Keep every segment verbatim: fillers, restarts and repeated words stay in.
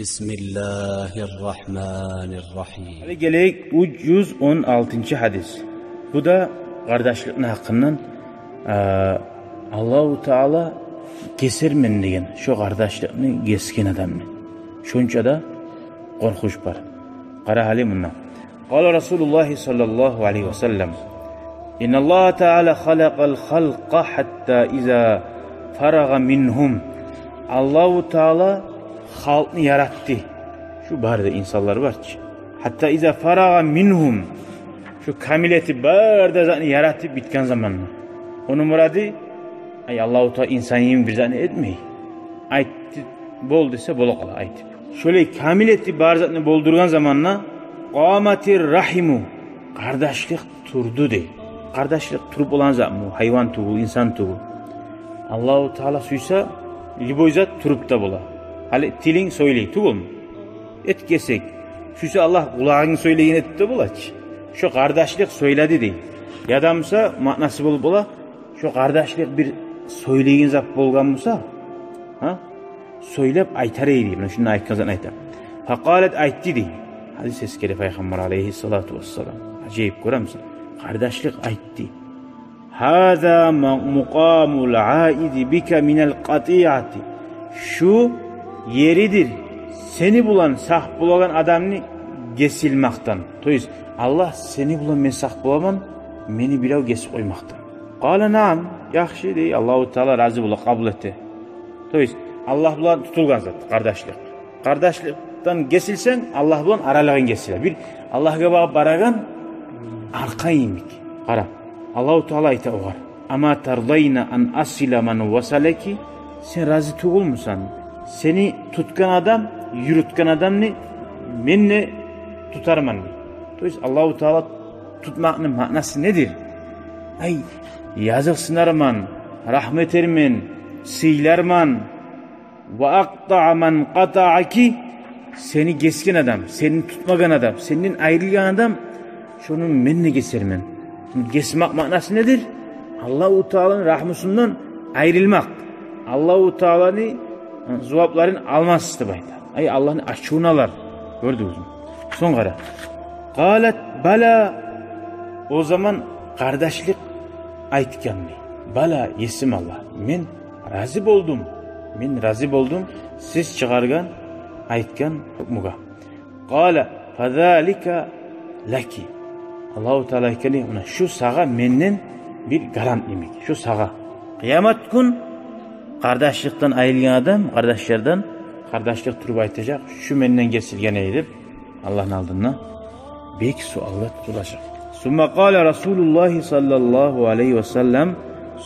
بسم الله الرحمن الرحيم. Гьали гелейик уьч юз он алтынчы гьадис. Бу да къардашлыкъны гьакъындан, а, Аллагьу Таала гесермен деген, шо къардашлыкъны гесген адамны. Шонча да къоркъуч бар. Къара гьали мунда. قال رسول الله صلى الله عليه وسلم: إن الله تعالى خلق الخلق حتى إذا فرغ منهم. Аллагьу Таала халкъны яратды. Шу бары да инсанлар бар чы. حتى إذا فرغ منهم. Шу камил этип, бары да затны яратып битген заманда. Ону мурады, ай, Аллагьу Таала инсан йимик бир затны этмей. Айтды, бол десе, бола къала айтып. Шолай камил этип бары затны болдургъан заманда, قامت الرحم, къардашлыкъ турду дей. Къардашлыкъ туруп болагъан затмы? Гьайван тюгюл, инсан тюгюл. Аллагьу Таала сюйсе, любой зат туруп да бола. Гьали тилинг сёйлей, тюгюлмю? Эт гесек. Сюйсе Аллагь къулагъынг сёйлейген этип де бола чы. Шо къардашлыкъ сёйледи дей. Яда буса маънасы болуп бола, шо къардашлыкъ бир сёйлейген зат болгъан буса, гьа? Сёйлеп айтар эди, муна шунда айтгъан затны айта. فقالت, айтды дей. Гьадис эсгере Пайхаммар алейгьиссалату вассалам. Ажайып, гёремисен? Къардашлыкъ айтды. هذا م-, مقام العائد بك من القطيعة. Шу еридир сени булан сакъ болагъан адамны гесилмакъдан. То есть, Аллагь, сени булан мен сакъ боламан, мени бирев гесип къоймакъдан. قال نعم, яхшы дей, Аллагьу Таала рази бола, къабул эте. То есть, Аллагь булан тутулгъан зат, къардашлыкъ. Къардашлыкъдан гесилсенг, Аллагь булан аралыгъынг гесиле. Бир Аллагьгъа багъып барагъан аркъа йимик. Къара, Аллагьу Таала айта огъар: أما ترضين أن أصل من وصلك؟ Сен рази тюгюлмюсен? Сени тутгъан адам, юрютген адамны мен де тутарман дей. То есть, Аллагьу Таала тутмакъны маънасы недир? Ай, языкъсынарман, рагьму этермен, сыйларман. وأقطع من قطعك, сени гесген адам, сени тутмагъан адам, сенден айрылгъан адам, шону мен де гесермен. Гесмакъ маънасы недир? Аллагьу Тааланы рагьмусундан айрылмакъ. Аллагьу Тааланы, э, зувапларын алмас деп айта. Ай, Аллагьны ачувун алар. Гёрдюгюзмю? Сонг къара. قالت بلى. О заман къардашлыкъ айтгъан дей: بلى, есим Аллагь, мен рази болдум. Мен рази болдум сиз чыгъаргъан, айтгъан гьукмугъа. قال فذلك لك. Аллагьу Таала айтгъан дей: муна шу сагъа менден бир гарант йимик. Шу сагъа. Къыямат гюн къардашлыкъдан айрылгъан адам, къардашлардан, къардашлыкъ туруп айтажакъ: шу менден гесилген эди деп, Аллагьны алдында бек суалгъа тутулажакъ. ثم قال رسول الله صلى الله عليه وسلم,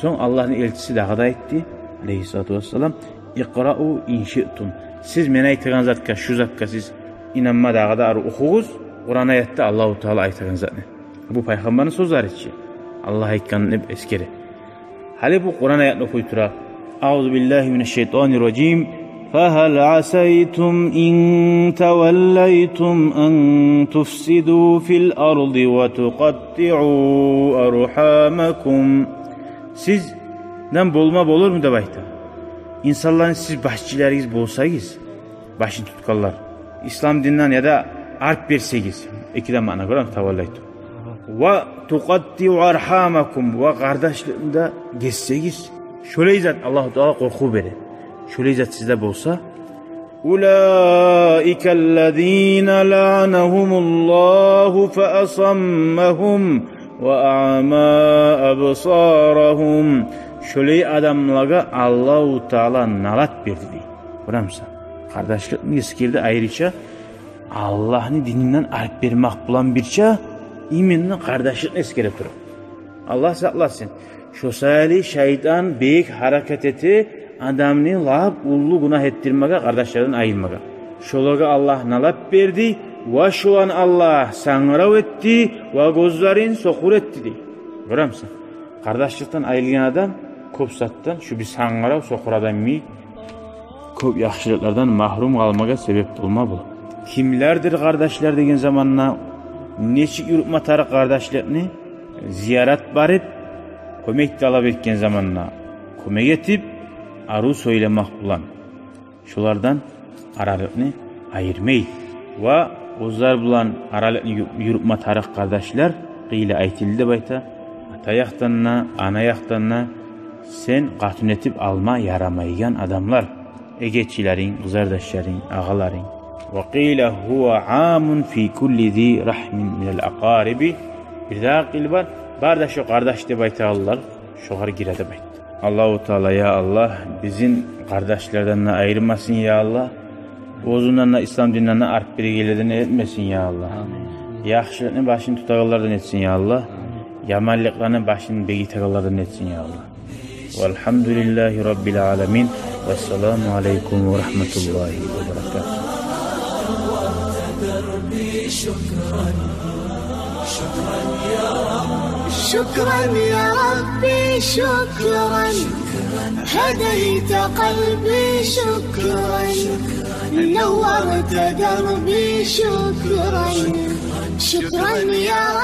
сонг Аллагьны элчиси дагъы да айтды, алейгьиссалату вассалам: اقرؤوا إن شئتم. Сиз мен айтагъан затгъа, шу затгъа сиз инанма, дагъы да арив охугъуз Къуран аятда Аллагьу Таала айтагъан затны. Бу Пайхаммарны сёзлери чи. Аллагь айтгъанны эсгере. Гьали бу Къуран аятны охуй тура. أعوذ بالله من الشيطان الرجيم. فهل عسيتم إن توليتم أن تفسدوا في الأرض وتقطعوا أرحامكم. Сизден болма болурму деп айта. Инсанланы сиз башчыларыгъыз болсагъыз, башын тутгъанлар, ислам динден яда арт берсегиз, эки де маъна гёрем таваллайту. Ва тукъаттиу архамакум, ва къардашлыкъны да гессегиз. Шолай зат Аллагьу Таала къоркъув бере. Шолай зат сизде болса, улаикаллазина лаъанагьумуллагьу фа асаммагьум ва аъма абсарагьум. Шолай адамлагъа Аллагьу Таала налат берди дей. Гёремисен? Къардашлыкъны эсгерди айрыча, Аллагьны дининден арт бермек булан бирче, именно къардашлыкъны эсгере туруп. Аллагь сакъласын. Шо саялы шайтан бек гьаракат эте адамны лап уллу гюнагь этдирмеге, къардашлардан айрылмагъа. Шолагъа Аллагь налат берди, ва шоланы Аллагь сангырав этди, ва гёзлерин сокъур этди дей. Гёремисен? Къардашлыкъдан айрылгъан адам кёп затдан, шу биз сангырав, сокъур адам йимик, кёп яхшылыкълардан магьрум къалмагъа себеп болма бола. Кимлердир къардашлар деген заманда, нечик юрютме тарыкъ къардашлыкъны? Зиярат барып, кёмек талап этген заманда кёмек этип, арив сёйлемек булан. Шолардан аралыкъны айырмай. Ва оьзлер булан аралыкъны ю-, юрютме тарыкъ къардашлар, къыйла айтылды деп айта. Ата якъдан да, ана якъдан да сен къатын этип алма ярамайгъан адамлар. Эгечилеринг, къызардашларынг, агъаларынг. Ва къыйла гьува амун фи кулли зи рахмин минал акъариби. Бирдагъы къыл бар, бар да шо къардаш деп айтагъанлар, шогъар гире деп айтды. Аллагьу Таала, я Аллагь, бизин къардашлардан да айырмасын, я Аллагь. Оьзюнден де, ислам дининден де арт биригенлерден этмесин, я Аллагь. Амин. Яхшылыкъны башын тутагъанлардан этсин, я Аллагь. Амин. Яманлыкъланы башын бегитегенлерден этсин, я Аллагь. Валгьамдулиллагьи раббил аламин. Вассаламу алайкум ва рахматуллагьи ва баракатугь. شكرا يا ربي، شكرا. هديت قلبي، شكرا. نورت دربي، شكرا. شكرا يا